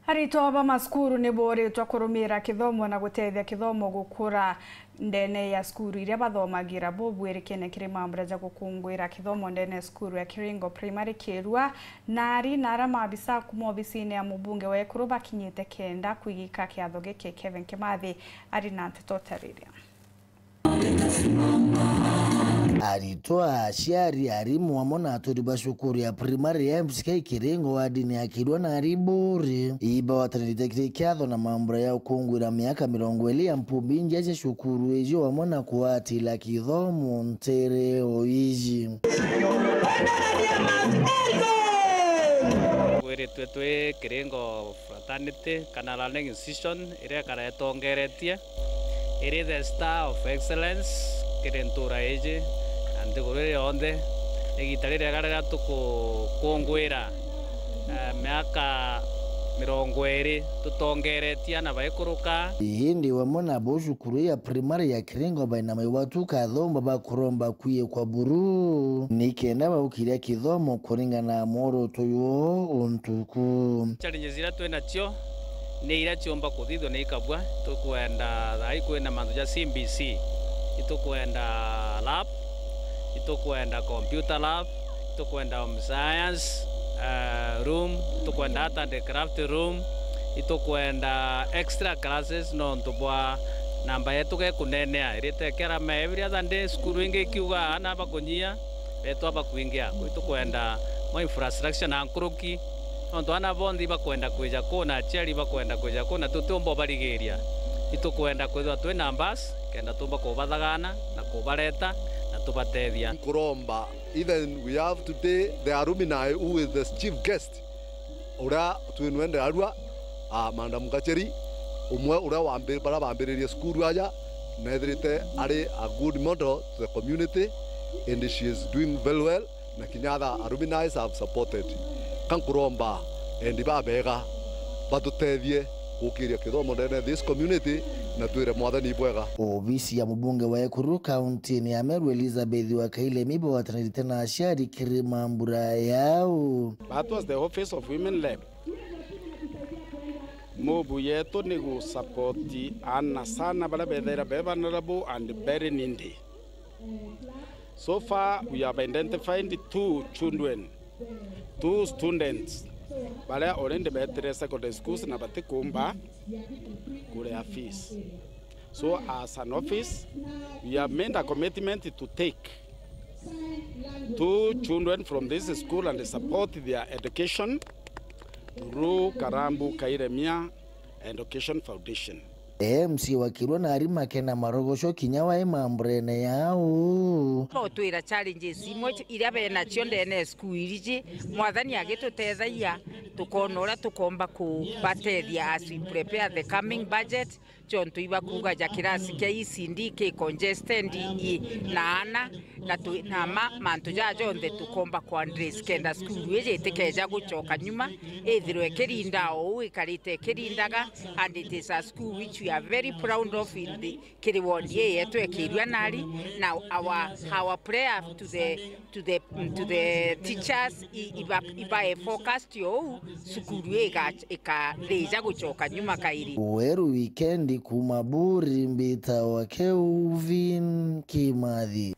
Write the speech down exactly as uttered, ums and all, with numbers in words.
Aritwa ba macukuru ni booritwe kurumira kithomo na gutethia kithomo gukura ndene ya cukuru iria bathomagira. Bubwirikene kiri mambura ja gukunguira kithomo ndene ya cukuru ya Kiringo Primary Kirua, na ari na ara maabisa kuma obisine ya mubunge wa Ekuru bakinyite kenda kwigika kiatho giki. Kevin Kimathi ari na nteto utariria. Aritwa, aciari, arimu amwe na aturi ba cukuru ya primary ya M C K Kiringo wadini ya Kirua na Ariburi ibagwatanirite kiri kiatho na mambura ya ukunguira miaka mirongo iri ya mpumbi nja cia cukuru iji amwe na kuatila kithomo ntere o iji. Twiritwe twi Kiringo fraternity kana learning institution iria ikara itongeretie, iri the star of excellence kiri ntura iji na nthiguru iri yonthe. Igita ririega riria tukukunguira, eh, miaka mirongo iri tutongeretie ana baikuruka. Indi wamwe na bo cukuru ya primary ya Kiringo baina mai watu kathomba bakuromba kwiikwa buru, nikenda baukiria kithomo kuringana na mworoto jwoo untuku. Challenges iria twi nacio ni iria ciumba kuthithua ni ikabua. Tukwenda thaa ii kwina mantu ja C B C, itukwenda lab, itukwenda computer lab, itukwenda home science, eh, room, itukwenda art and craft room, itukwenda extra classes nontu bwa namba yetu gekunenea. Irite ikiara maebiri other day, cukuru ingi ikiuga ana bakunyia, betwa bakuingia. Itukwenda mo infrastructure na nkuruki, nontu ana bonthe ibakwenda kwija kuu na aciari ibakwenda kwija kuu na tutiumba ubarigiria. Itukwenda kwithirwa twi na bus kenda tumba kubathagana na kubareta na tubatethia. Nkuromba, even we have today the alumni who is the chief guest, uria twinwende arua, ah, Madam Gacheri, umwe uria wambi-, baria bambiririe cukuru aja, na ethirite ari a good model to the community and she is doing very well, na kinya other alumni have supported. Ka nkuromba endi babega batutethie gukiria kithomo ndene this community na twire Mwathani bwega. Obisi ya mubunge wa Ekuru kaunti-ini ya Meru Elizabeth Wakailemi bwatanirite na aciari kiri mambura yao. That was the office of Women Rep. Move yetu ni gu support ana sana baria bethaira be vulnerable and very needy. So far, we have identified two children, two students, baria already betire secondary schools na batikumba kuria fees. So, as an office, we have made a commitment to take two children from this school and support their education through Karambu Kairemia Education Foundation. M C wa Kirua na ari makena marogoco kinya wae mamburene yao. Botwira challenges imwe iria benacio ndene ya cukuru iji, Mwathani agitutethagia, tukona uria tukomba kubatethia as we prepare the coming budget, ciontu ibakuuga ja kirasi kia E C D ki congested i, na ana, na twi, na ma, mantu jaa jonthe tukomba ku address kenda cukuru iji itikeja gucoka nyuma, ithirwe ikirinda o uu ikarite ikirindaga, and it is a school which we are very proud of in the, kiri ward ii yetu ya Kirua Nari. Now our, our prayer to the, to the, to the teachers i, iba, ibae focused o uu, cukuru iga, ikathija gucoka nyuma kairi. Weru wikendi kuma Buri, mbita wa Kelvin Kimathi.